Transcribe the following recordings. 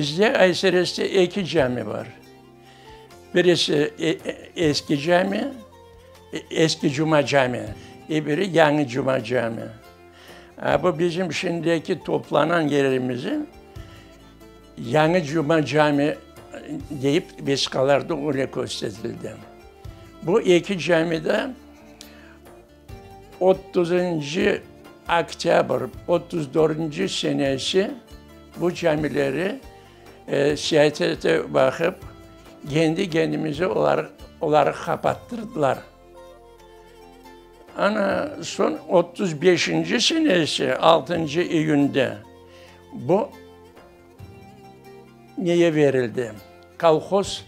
Bizde Ayserezde eki cami bar. Birisi eski cami, eski Cuma cami, ebiri yañı Cuma cami. Bu bizim şimdiki toplanan yerimizi yañı Cuma cami deyip vesiqalarda öyle köstetildi. Bu eki cami de Otuzıncı oktâbr 34-nci senesi bu camileri siyasete baqıp, kendi kendimize oları qapattırdılar. Ana, soñ 35-nci senesi altıncı iyünde bu neye verildi? Kolhoz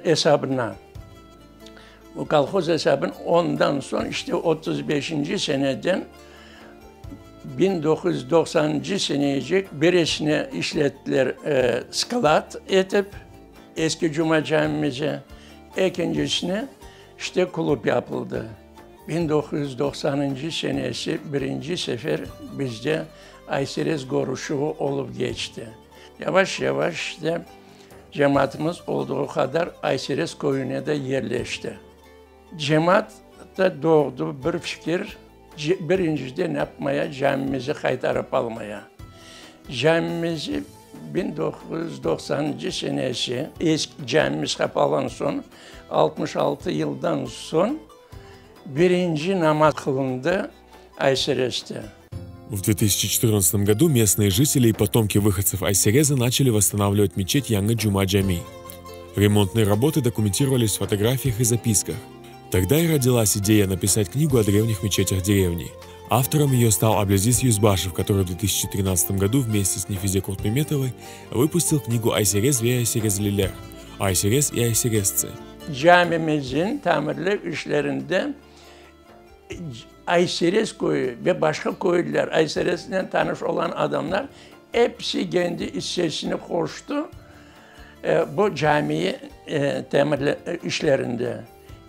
esabına. Bu kolhoz esabın ondan soñ işte 35-nci seneden 1990-ncı seneyecek birisini işlettiler sklad etip, eski Cuma camimizi, ekincisini işte klub yapıldı. 1990-ncı senesi birinci sefer bizde Ayserez körüşüvi olıp keçti. Yavaş-yavaş işte cemaatımız olduğu qadar Ayserez köyüne de yerleşti. Cemaatta doğdu bir fikir, birinciden yapmaya, camimizi qaytarıp almaya. Camimizi 1990-ncı senesi eski camimiz qapalğan soñ, 66 yıldan soñ birinci namaz qılındı Ayserezde. В 2014 году местные жители и потомки выходцев Айсереза начали восстанавливать мечеть Яңы Джума Джами. Ремонтные работы документировались в фотографиях и записках. Тогда и родилась идея написать книгу о древних мечетях деревни. Автором ее стал Аблязиз Юзбашев, который в 2013 году вместе с Нефизе Куртмеметовой выпустил книгу «Айсерез ve Ayserezliler» «Айсерез и айсерезцы». Camimizin tamirlev işlerinde Ayserez köyü ve başqa köylüler, Aysereznen tanış olan adamlar episi kendi issesini qoştı bu camiyi tamirlev işlerinde.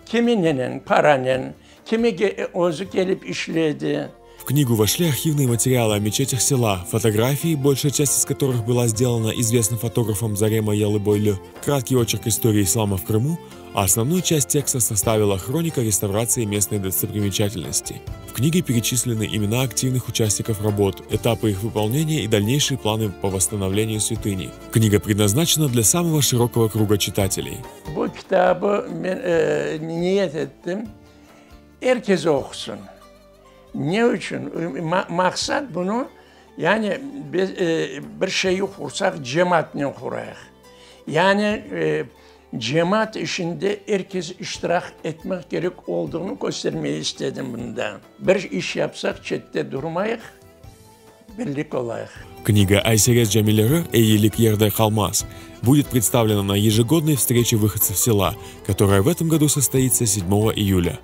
Kimi nenen, paranen, kimi özü kelip işledi. В книгу вошли архивные материалы о мечетях села, фотографии, большая часть из которых была сделана известным фотографом Зарема Ялыбойлю, краткий очерк истории ислама в Крыму, а основную часть текста составила хроника реставрации местной достопримечательности. В книге перечислены имена активных участников работ, этапы их выполнения и дальнейшие планы по восстановлению святыни. Книга предназначена для самого широкого круга читателей. Bu kitabı men niyet ettim, er kes oqusın. Ne içün? Maqsat bunı, yani biz bir şeyi qursaq, cemaatnen qurayıq. Yani cemaat işinde er kes iştirak etmek kerek olduğını köstermege istedim bunda. Bir iş yapsaq, çette durmayıq, birlik olayıq. Книга «Айсерез camileri Eyilik yerde qalmaz» будет представлена на ежегодной встрече выходцев села, которая в этом году состоится 7 июля.